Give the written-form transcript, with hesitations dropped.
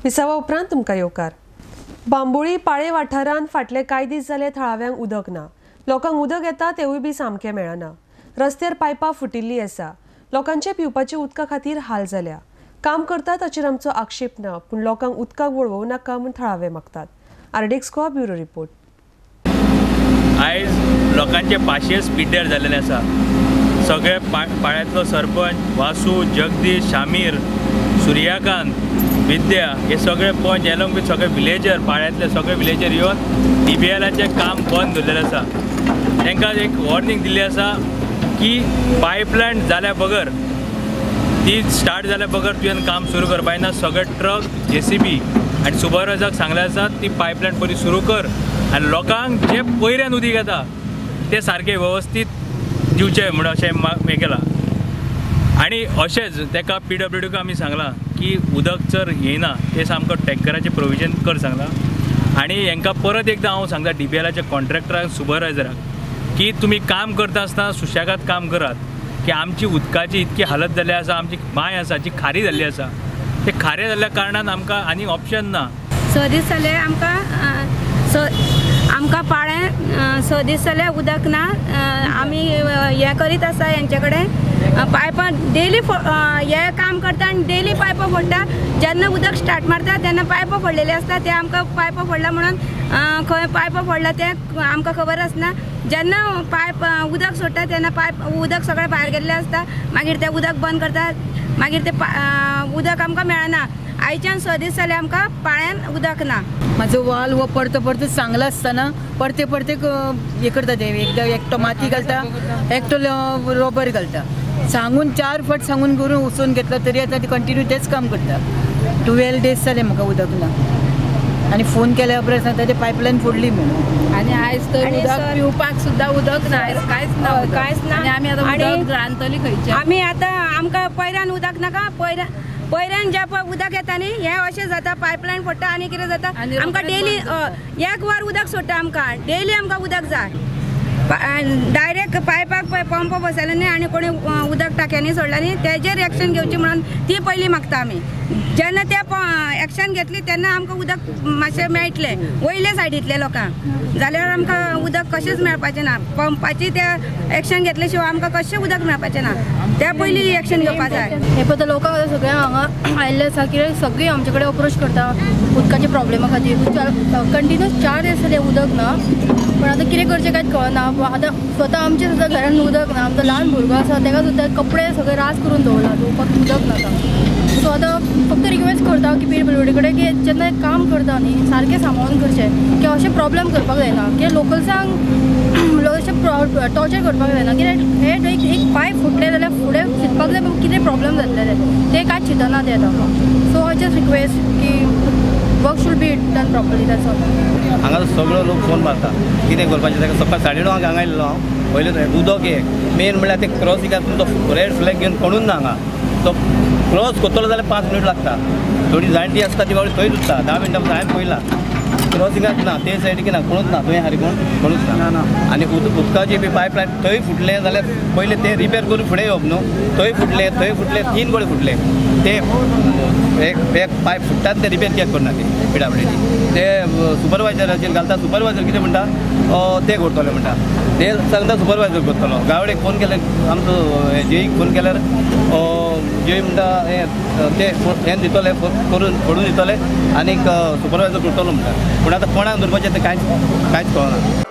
विसावा उपरांत तुमकां येवकार. बांबोळी पाळे वाठारांत फाटले कांय दीस जाले थळाव्यांक उदक ना. लोकांक उदक येता तेवूय बी सामकें मेळना. रस्त्यार पायपां फुटिल्लीं आसा. लोकांचे पिवपाच्या उदका खातीर हाल जाल्या. काम करता ताचेर आमचो आक्षेप ना, पूण लोकांक उदकाक वळवूं नाका म्हूण थळावे मागतात. RDX Goa bureau report. आयज लोकांचे पाशेस पिड्ड्यार जाल्लेले आसा. सगळे पाळ्यांतलो सरपंच वासू, जगदीश, शामीर, सूर्यकांत, विद्या हे सगळे पंच एलॉंग विथ सगळे विलेजर, पाळ्यांतले सगळे विलेजर येवन डीबीएलाचें काम बंद दवरलेलें आसा. तांकां एक वॉर्निंग दिल्ली आसा की पायपलायन जाल्या बगर, ती स्टार्ट जाल्या बगर तुवें काम सुरू करपाक ना. सगळे ट्रक, जेसीबी आनी सुपरवायजराक सांगलें आसा ती पायपलायन पयलीं सुरू कर आनी लोकांक जे पयऱ्यान उदीक येता तें सारकें वेवस्थीत दिवचें म्हणून अशें हें केलां. आनी अशेंच ताका पीडब्ल्यूडीक आमी सांगलां की उदक जर येयना तें सामको टँकराचें प्रोविजन कर सांगलां. आनी हेंकां परत एकदां हांव सांगता डीबीएलाच्या कॉन्ट्रॅक्टराक, सुपरवायजराक की तुमी काम करता आसतना सुशेगाद काम करात की आमची उदकाची इतकी हालत जाल्ली आसा, आमची बांय आसा जी खारी जाल्ली आसा, ते खारे जाल्ल्या कारणान आमकां आनी ऑप्शन ना. 6 दीस जाले आमकां आमकां पाळें 6 दीस जाले उदक ना. आमी हें करीत आसा हेंचे कडेन पायपां डेली हे काम करता आनी डेली पायपां फोडटा. जेन्ना उदक स्टार्ट मारता तेन्ना पायपां फोडलेली आसता, ते आमकां पायपां फोडला म्हणून खंय पायपां फोडला तें आमकां खबर आसना. जेन्ना पायप उदक सोडटा तेन्ना पायप उदक सगळें भायर गेल्लें आसता, मागीर तें उदक बंद करता, मागीर तें उदक आमकां मेळना. आयच्यान 6 दीस जाले आमकां पाळ्यान उदक ना. म्हाजो वाल हो परतो परतो सांगला आसतना परते परते हे करता ते, एकदां एकटो माती घालता, एकटो रोबर घालता. सांगून 4 फावट सांगून करून वचून घेतला तरी आतां ते कंटिन्यू तेच काम करता. 12 डेज जाले म्हाका उदक ना आनी फोन केल्या उपरांत सांगता ते पायपलायन फोडली म्हणून. आनी आयज तर उदक पिवपाक सुद्दां उदक ना, आयज कांयच ना, कांयच ना. आनी आमी आतां उदक रांदतली खंयचें? आमी आतां आमकां पयऱ्यान उदक नाका. पयऱ्यान जे पळय उदक येता न्ही हें अशें जाता, पायपलायन फोडटा आनी कितें जाता आमकां डेली एक वर उदक सोडटा, आमकां डेली आमकां उदक जाय. डायरेक्ट पायपाक पळय पंप बसयलो न्ही आनी कोणी उदक टाक्यांनी सोडला न्ही, तेजेर एक्शन घेवची म्हणून ती पयलीं मागता आमी. जेन्ना ते एक्शन घेतली तेन्ना आमकां उदक मातशें मेळटलें वयले सायडींतले लोकांक, जाल्यार आमकां उदक कशेंच मेळपाचें ना. पंपाची ते एक्शन घेतले शिवाय आमकां कशें उदक मेळपाचें ना, त्या पयलीं एक्शन घेवपा जाय. हे पळय लोकांक आतां सगळ्यांक हांगा आयिल्ले आसा कित्याक सगळीं आमचे कडेन अप्रोच करता उदकाच्या प्रॉब्लेमा खातीर. कंटिन्यूस 4 दीस जाले उदक ना, पण आतां कितें करचें कांयच कळना. आतां स्वता आमचे सुद्दां घरान उदक ना, आमचो ल्हान भुरगो आसा ताका सुद्दां कपडे सगळे रास करून दवरला धुवपाक उदक नाका. सो आतां फक्त रिक्वेस्ट करता की पीडब्ल्यूडी कडेन की जेन्ना काम करता न्ही सारकें सांबाळून करचें, की अशें प्रॉब्लेम करपाक जायना, कित्याक लोकल्सांक अशें टॉर्चर करपाक जायना. कित्याक हे एक पायप फुटलें जाल्यार फुडें चिंतपाक जाय कितें प्रॉब्लेम जातले ते कांयच चिंतना ते आतां. सो I just request की work should be done properly, that's all. हांगा सगळो लोक फोन मारता कितें करपाचें ताका. सकाळ 9:30 हांगा आयिल्लो हांव. पयलें उदक एक मेन म्हणल्यार ते क्रॉसिंगाक तुमचो रेड फ्लॅग घेवन कोणूच ना हांगा. तो क्रॉस करतलो जाल्यार 5 मिनट लागता. थोडी जाणटी आसता ती बाबडी थंयच उरता 10 मिनटां हांवें पळयला क्रॉसिंगाक ना, ते सायडीक ना, कोणूच ना, थंय सारकें कोणूच ना. आनी उदकाची बी पायपलायन थंय फुटलें जाल्यार पयलें तें रिपेर करून फुडें येवप न्हू. थंय फुटलें, थंय फुटलें, 3 कडेन फुटलें. ते एक पायप फुट्टात ते रिपेर कित्याक करना ते पीडब्ल्यूडी ते सुपरवायजराचेर घालता. सुपरवायजर कितें म्हणटा ते करतले म्हणटा, ते सांगता सुपरवायजर करतलो. गावडेक फोन केल्यार आमचो जेईक फोन केल्यार जेई म्हणटा हें ते हें दितले करून फोडून दितले आनीक सुपरवायजर करतलो म्हणटा. पूण आतां कोणाक धरपाचें तें कांयच कांयच कळना.